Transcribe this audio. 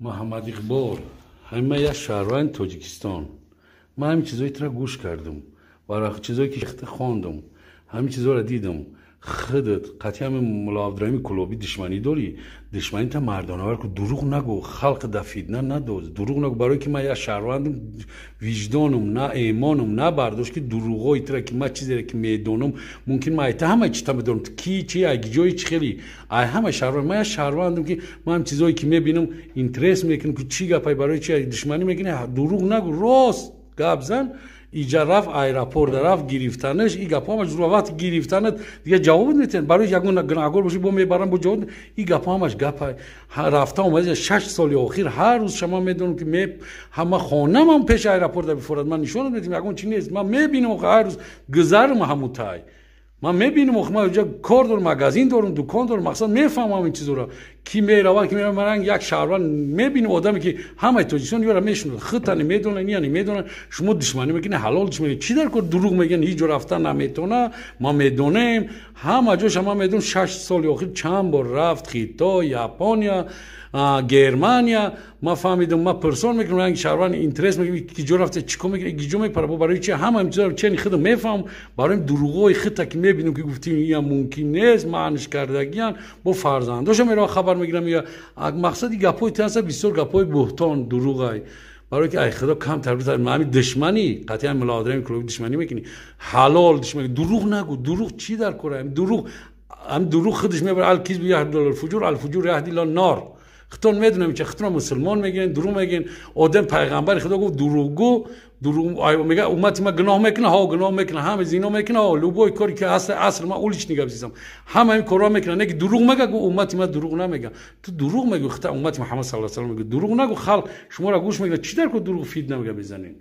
Муҳаммад Иқбол, ҳама як шаҳрванди Тоҷикистон. Ман ҳамин чизои тура гӯш кардам, ва чизое ки хондам, ҳамин чизоро дидам. Худат қатъи ҳамин Мулло Абдураҳими Кулобӣ душманӣ дорӣ, душманита мардонавар ку, дурӯғ нагӯ, халқ да фитна надоз, дурӯғ нагӯ. Барое ки ман як шаҳрвандам, виҷдонум на эмонум на бардошт ки дурӯғҳои тура, ки ман чизере ки медонам, мумкин ман айта ҳама чита медонам, ки чи ай ҷои чи хели ай ҳама шаҳрванд. Ман як шаҳрвандам, ки ман ҳам чизое ки мебинам, интерес мекунам, ки чӣ гапай, барои чи душманӣ мекунӣ. Дурӯғ нагӯ, рост гап зан. Иҷа рафт, аэропорта рафт, гирифтанаш, и гапҳо ҳамаш дурӯғ. Вақти гирифтанат дига ҷавоб метиҳанд, барои ягон гунаҳкор бошӣ, бо мебаранд, бо ҷавоб. И гапҳо ҳамаш гапа. Рафта омада 6 соли охир ҳар рӯз шама медонам, ки ҳама хонамам пеши аэропорта бифорад, ман нишонат медиҳам, ягон чи нест. Ман мебинам, ҳар рӯз гузарам ҳамун тай, ман мебинам. Охи ман ҷа кор дорам, магазин дорам, дукон дорам, мақсад мефаҳмам ин чизоро, ки меравад, ки меравад. Ман як шаҳрванд мебинам, одаме ки ҳамаи Тоҷикистон ёра мешунад, худтани медонанд, яъне медонанд. Шумо душманӣ мекунед, ҳалол душманӣ чӣ дар кор, дурӯғ мегӯянд, ҳеҷ ҷо рафта наметавона. Ма медонем, ҳама ҷоша ман медонам. 6 соли охир чанд бор рафт Хитой, Япония, Германия. Ман фаҳмидам, ман пурсон мекунам, ранги шаҳрванд интерес мекунам, ки ҷо рафта, чӣ кор мекунад, гиҷо мепара, бо барои чи. Ҳама ин чизаро чени худам мефаҳмам. Барои дурӯғҳои худта ки мебинам, ки гуфтим, ия мумкин нест, маъниш кардагиян, бо фарзандоша мерава, хабар мегирам. Я мақсади гапҳои ту ҳаста, бисёр гапҳои буҳтон, дурӯғай. Барои ки ай худо камтар битар. Ҳами душманӣ қатъиян Мулло Абдураҳим Кулобӣ душманӣ мекунӣ, ҳалол душманӣ. Дурӯғ нагӯ, дурӯғ чӣ дар кора? Дурӯғ, ҳам дурӯғ худаш мебара. الكذب يهدي الفجور، الفجور يهدي النار. Худтон медонам чи, худтон мусулмон мегӯен, дурӯғ мегӯен. Одам пайғамбари худо гуфт: дурӯғгӯ дурӯғ мега, уммати ма гуноҳ мекуна, ҳо, гуноҳ мекуна, ҳама зино мекуна, ҳо, любой коре ки ҳаст, аср ма уличный гап зизам, ҳама ин корро мекуна, не ки дурӯғ мега, гу уммати ма дурӯғ намега. Ту дурӯғ мегӯ, хута уммати Муҳаммад саллаллоҳу алайҳи васаллам мегӯ. Дурӯғ нагӯ, халқ шуморо гӯш мекунад. Чӣ дар кор дурӯғ, фитна мега мезанед?